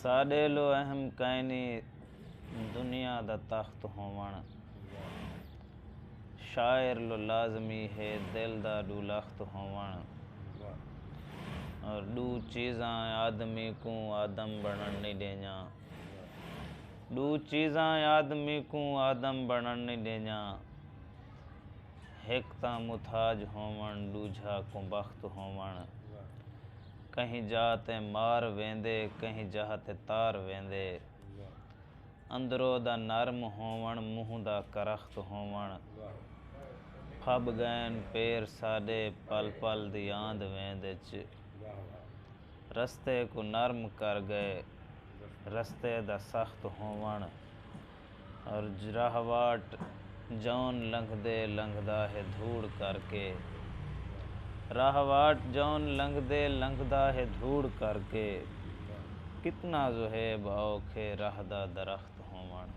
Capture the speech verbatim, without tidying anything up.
ساݙے لو اہم کائنی دنیا دا تخت ہووݨ۔ شاعر لو لازمی ہے دل دا ݙولخت ہووݨ۔ اور ݙو چیزاں آدمی کوں آدم بݨݨ نی ݙیندیاں۔ ݙو چیزاں آدمی کوں آدم بݨݨ نی ݙیندیاں۔ ہک تاں متھاج ہووݨ، ݙوجھا کوں بخت ہووݨ۔ کہیں جاہ تے مار ویندے، کہیں جاہ تے تار ویندے۔ اندرو دا نرم ہووݨ، منہ دا کرخت ہووݨ۔ پھب ڳئن پیر ساݙے پل پل دی آند ویند اچ۔ رستے کوں نرم کر ڳئے، رستے دا سخت ہووݨ۔ اور راہواٹ جون لنگھدے لنگھدا ہے دھوڑ کر کے۔ راہواٹ جون لنگھدے لنگھدا ہے دھوڑ کر کے۔ کتنا زہیب اوکھے راہ دا درخت ہووݨ۔